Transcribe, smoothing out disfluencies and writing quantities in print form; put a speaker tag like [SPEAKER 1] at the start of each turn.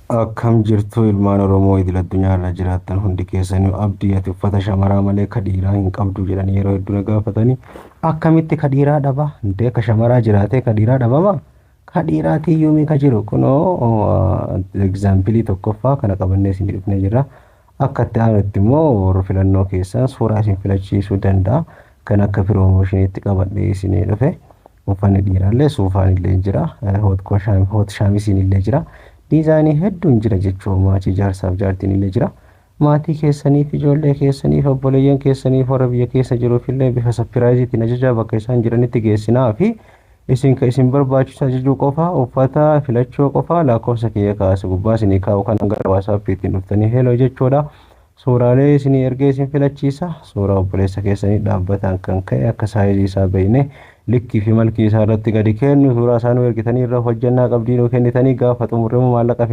[SPEAKER 1] Akkam jirtu ilmaan Oromoo idil addunyaa irra jiraattan hundi keessanii? Abdii, ati uffata shamaraa malee ka dhiiraa hin qabdu jedhanii yeroo hedduu na gaafatanii, akkamitti ka dhiiraa dhaba? Indee, ka shamaraa jiraatee ka dhiiraa dhabama? Ka dhiiraatii yoomii ka jiru kunoo example tokkoffaa kana qabannee isin dhufnee jirra. Akka itti aanutti immoo warra filannoo keessan suuraa isin filachiisuu danda'a. Kan akka promotioniitti qabadhee isinii dhufe, uffanni dhiiraallee suufaan illee jira, hot shaamisiin illee jira. Designii hedduun jira jechuun maatii jaarsaaf jaartiin illee jira. Maatii keessaniif, ijoollee keessaniif, obboleeyyan keessaniif, warra biyya keessa jiruuf illee bifa surpriseiitiin ajajaa bakka isaan jiranitti geessinaa fi isin ka isin barbaachisu ajajuu qofa, uffata filachuu qofa. Lakkoofsa kiyya kaase gubbaa isinii kaa'u kan gara WhatsAppiitiin dhuftanii hello jechuudha. Suuraalee isinii ergee isin filachiisa. Suuraa obboleessa keessanii dhaabbataan kan ka'e akka sizeii isaa beekne likkii fi malkii isaa irratti gadi kennu, suuraa isaa nu ergitanii irra hojjannaa qabdii nu kennitanii gaafa xumurremu maallaqa.